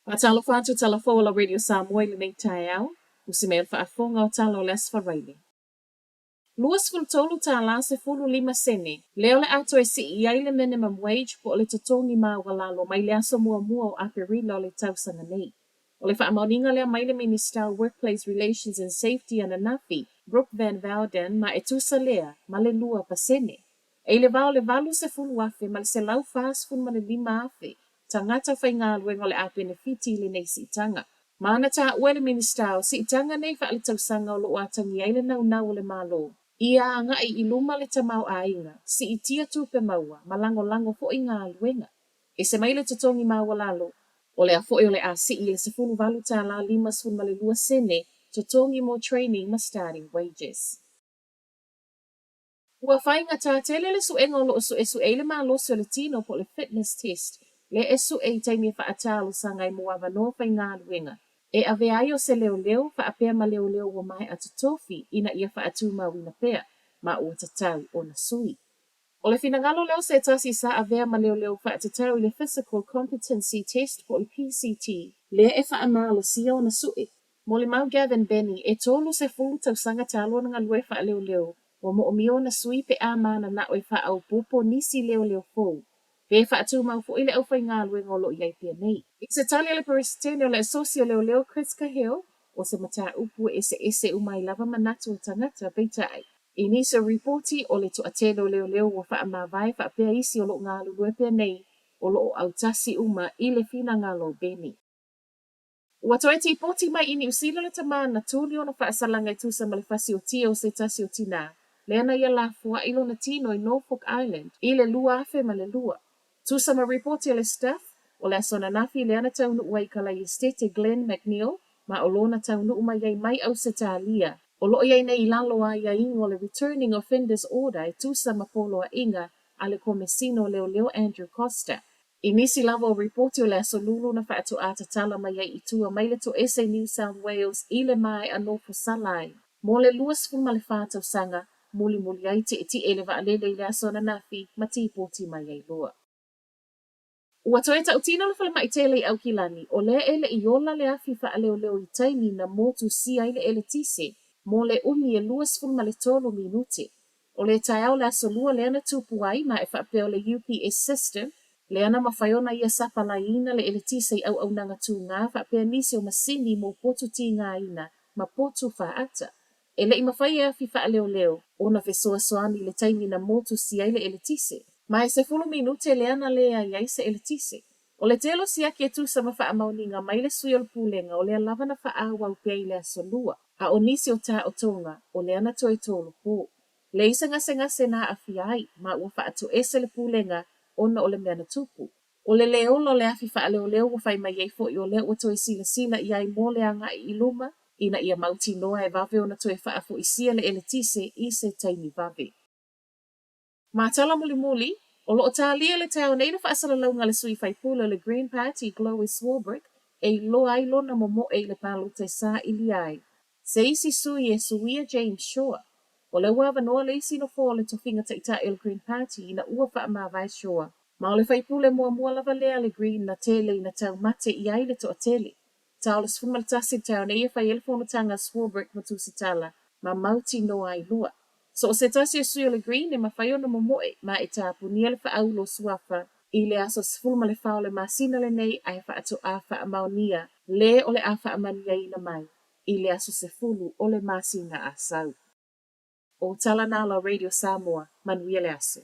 Faatalofa atu tala fou o la Radio Samoa i lenei taeao, usi mai o le faafofoga o tala o le Aso Faraile. $23 15 sene, lea o le a toe sii ai le minimum wage po o le totogi maualalo mai le aso muamua o Aperila o le tausaga nei. O le faamaoniga lea mai le Minisita o Workplace Relations and Safety ananafi, Brooke Van Voorden ma e tusa lea ma le 2%. E i le va o le 80,000 ma le 145,000 tagata faigaluega o le a penefiti i lenei siitaga. Ma na taua e le Minisita o siitaga nei faaletausaga o lo o atagia ai le naunau o le Malo ia agai i luma le tamaoaiga, siitia tupe maua ma lagolago foi galuega. Ese mai le totogi maualalo, o lea foi o le a sii i le $18 52 sene totogi mo training ma starting wages. Ua faigata tele le suega o lo o suesue ai le malosi o le tino po o le fitness test lea e sue i taimi e faatalosaga ai mo avanoa faigaluega e avea ai o se leoleo faapea ma leoleo ua maea totofi ina ia faatumauina pea ma ua tatau ona sui. O le finagalo lea o se tasi sa avea ma leoleo faatatau i le Physical Competency Test po o le PCT lea e faamalosia ona sue. Molimau Gavin Bennie, e 30 tausaga talu ona galue faaleoleo, ua moomia ona sui pe a mananao e faaopoopo nisi leoleo fou, pe faatumau foi le aufaigaluega o lo o i ai pea nei. I se tali a le Peresetene o le Asosi o Leoleo Chris Cahill, o se mataupu e eseese uma ai lava manatu o tagata, peitai, i nisi o ripoti o le toatele o leoleo ua faamavae faapea isi o lo o galulue pea nei o lo o autasi uma i le finagalo o Bennie. Ua toe tipoti mai i Niu Sila le tama na tuli ona faasalaga e tusa ma le fasiotia o se tasi o tinā, lea na ia lafoai lona tino i Norfolk Island i le 2002. Tusa ma ripoti a le Stuff, o le aso ananafi lea na taunuu ai i Kalaiestete Glenn McNeil ma o lona taunuu mai ai mai Ausetalia, o lo o i ai nei i lalo o aiaiga o le Returning Offenders Order e tusa ma poloaiga a le Komesina o Leoleo Andrew Coster. I nisi lava o ripoti o le Aso Lulu na faatoa tatala mai ai i tua mai le toese i New South Wales i le maea nofo sala ai mo le 24 tausaga, mulimuli ai tietie i le vaalele i le aso ananafi ma tipoti mai ai loa. Ua toe tautino le falemai tele i Aukilani, o lea e le i ola le afi faaleoleo i taimi na motusia ai le eletise mo le umi e 23 minute. O le taeao o le Aso Lua lea na tupu ai ma e faapea o le UPS system lea na mafai ona ia sapalaiina le eletise i auaunaga tūgā faapea nisi o masini mo potu tigaina ma potu faata. E le i mafai e afi faaleoleo ona fesoasoani i le taimi na motusia ai le eletise. Ma e 10 minute lea na leai ai se eletise. O le tele o siaki e tusa ma faamaoniga mai le sui o le Pulega o lea lava na faaauau pea i le Aso Lua, a o nisi o taotoga o lea na toe tolopo. Leai se gasegase na aafia ai, ma ua faatoese le Pulega ona o le mea na tupu. O le le ola o le afi faaleoleo ua fai mai ai foi o lea ua toe silasila i ai mo le agai i luma ina ia mautinoa e vave ona toe faafoisia le eletise i se taimi vave. Ma tala mulimuli, o lo o talia i le taeao nei le faasalalauga a le sui faipule o le Green Party Chloe Swarbrick e iloa ai lona momoe i le palota e sailia ai se isi sui e suia James Shaw. O lea ua avanoa le isi nofoa o le tofiga taitai o le Green Party ina ua faamavae Shaw. Ma o le faipule muamua lava lea a le Green na tele ina taumate i ai le toatele. Ta o le 11 i le taeao nei e fai ai le fonotaga a Swarbrick ma Tusitala ma mautinoa ai loa. So o se tasi o sui o le Green e mafai ona momoe ma e tapunia le faaulu o suafa i le aso 14 o le masina lenei ae faatoa faamaonia le o le a faamanuiaina mai i le aso 10 o le masina a sau. O tala na a la Radio Samoa, manuia le aso.